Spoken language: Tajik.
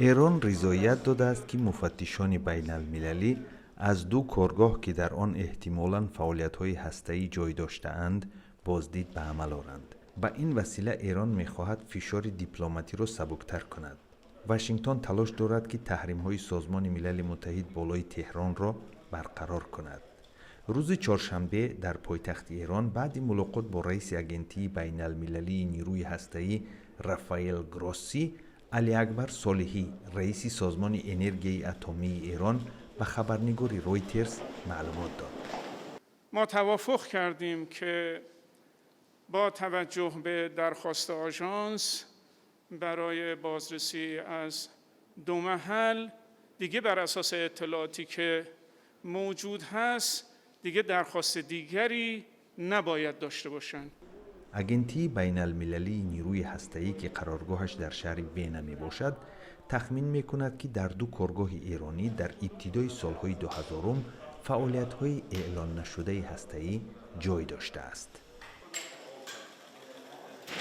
Эрон ризоят додааст, ки муфаттишони байналмилалӣ аз ду коргоҳ, ки дар он эҳтимолан фаъолиятҳои ҳастаӣ ҷой доштаанд, боздид ба амал оранд. Ба ин васила Эрон мехоҳад фишори дипломатиро сабуктар кунад. Вашингтон талош дорад, ки таҳримҳои Созмони Милали Муттаҳид болои Теҳронро барқарор кунад. Рӯзи чоршанбе дар пойтахти Эрон баъди мулоқот бо раиси Агентии байналмилалии нерӯи ҳастаӣ Рафаэл Гроссӣ, Алиакбар Солиҳӣ, раиси Созмони энергияи атомии Эрон, ба хабарнигори Ройтерс маълумот дод. ما توافق کردیم که با توجه به درخواست آژانس برای بازرسی از دو محل، دیگه بر اساس اطلاعاتی که موجود هست، دیگه درخواست دیگری نباید داشته باشند. Агентии байналмилалии нерӯи ҳастаӣ, ки қароргоҳаш дар шаҳри Вена мебошад, тахмин мекунад, ки дар ду коргоҳи эронӣ дар ибтидои солҳои 2000-ум фаъолиятҳои эълоннашудаи ҳастаӣ ҷой доштааст.